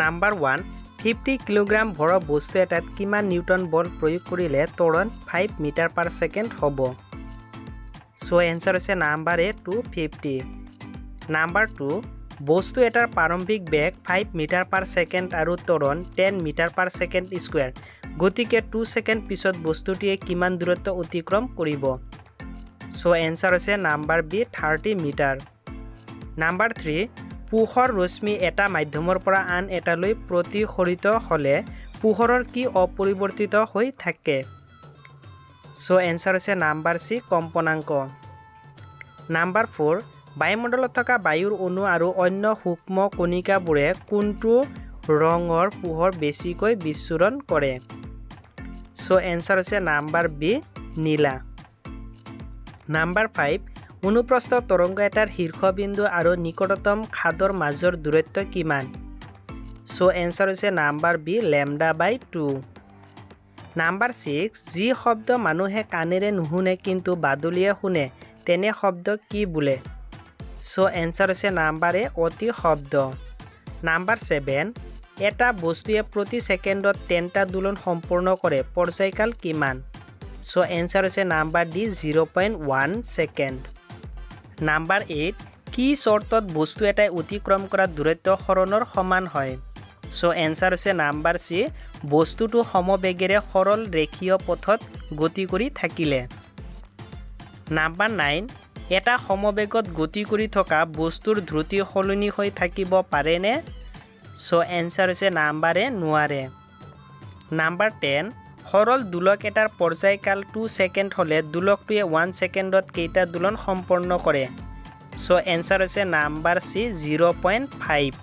Number 1, 50 kilogram ভৰৰ বস্তু এটাত কিমান নিউটন বল প্ৰয়োগ কৰিলে ত্বৰণ 5 মিটাৰ পাৰ ছেকেণ্ড হ'ব? চ' এনচাৰ হৈছে নাম্বাৰ এ, 250। নাম্বাৰ 2, বস্তু এটাৰ প্ৰাৰম্ভিক বেগ 5 মিটাৰ পাৰ ছেকেণ্ড আৰু ত্বৰণ 10 মিটাৰ পাৰ ছেকেণ্ড স্কুৱেৰ। গতিকে 2 ছেকেণ্ড পিছত বস্তুটোৱে কিমান দূৰত্ব অতিক্ৰম কৰিব? চ' এনচাৰ হৈছে নাম্বাৰ বি, 30 মিটাৰ। নাম্বাৰ 3, পোহৰ ৰশ্মি এটা মাধ্যমৰ পৰা আন এটালৈ প্ৰতিসৰিত হ'লে পোহৰৰ কি অপৰিৱৰ্তিত হৈ থাকে? চ' এনচাৰ হৈছে নাম্বাৰ চি, কম্পনাংক। নাম্বাৰ 4, বায়ুমণ্ডলত থকা বায়ুৰ অণু আৰু অন্য সূক্ষ্ম কণিকাবোৰে কোনটো ৰঙৰ পোহৰ বেছিকৈ বিচ্ছুৰণ কৰে? চ' এনচাৰ হৈছে নাম্বাৰ বি, নীলা। নাম্বাৰ 5, অনুপ্ৰস্থ তৰংগ এটাৰ শীৰ্ষবিন্দু আৰু নিকটতম খাদৰ মাজৰ দূৰত্ব কিমান? চ' এনচাৰ হৈছে নাম্বাৰ বি, লেমডা বাই 2। নাম্বাৰ 6, যি শব্দ মানুহে কাণেৰে নুশুনে কিন্তু বাদুলিয়ে শুনে, তেনে শব্দ কি বোলে? চ' এনচাৰ হৈছে নাম্বাৰ এ, অতি শব্দ। নাম্বাৰ 7, এটা বস্তুৱে প্ৰতি ছেকেণ্ডত 10টা দোলন সম্পূৰ্ণ কৰে, পৰ্যায়কাল কিমান? চ' এনচাৰ হৈছে নাম্বাৰ ডি, 0.1 ছেকেণ্ড। নাম্বাৰ 8, কি চৰ্তত বস্তু এটাই অতিক্ৰম কৰা দূৰত্ব সৰণৰ সমান হয়? চ' এনচাৰ হৈছে নাম্বাৰ চি, বস্তুটো সমবেগেৰে সৰল ৰেখীয় পথত গতি কৰি থাকিলে। নাম্বাৰ 9, এটা সমবেগত গতি কৰি থকা বস্তুৰ দ্ৰুতি সলনি হৈ থাকিব পাৰেনে? চ' এনচাৰ হৈছে নাম্বাৰ এ, নোৱাৰে। নাম্বাৰ 10, সৰল দোলক এটাৰ পৰ্যায়কাল 2 ছেকেণ্ড হ'লে দোলকটোৱে 1 ছেকেণ্ডত কেইটা দোলন সম্পন্ন কৰে? চ' এনচাৰ হৈছে নাম্বাৰ চি, 0.5।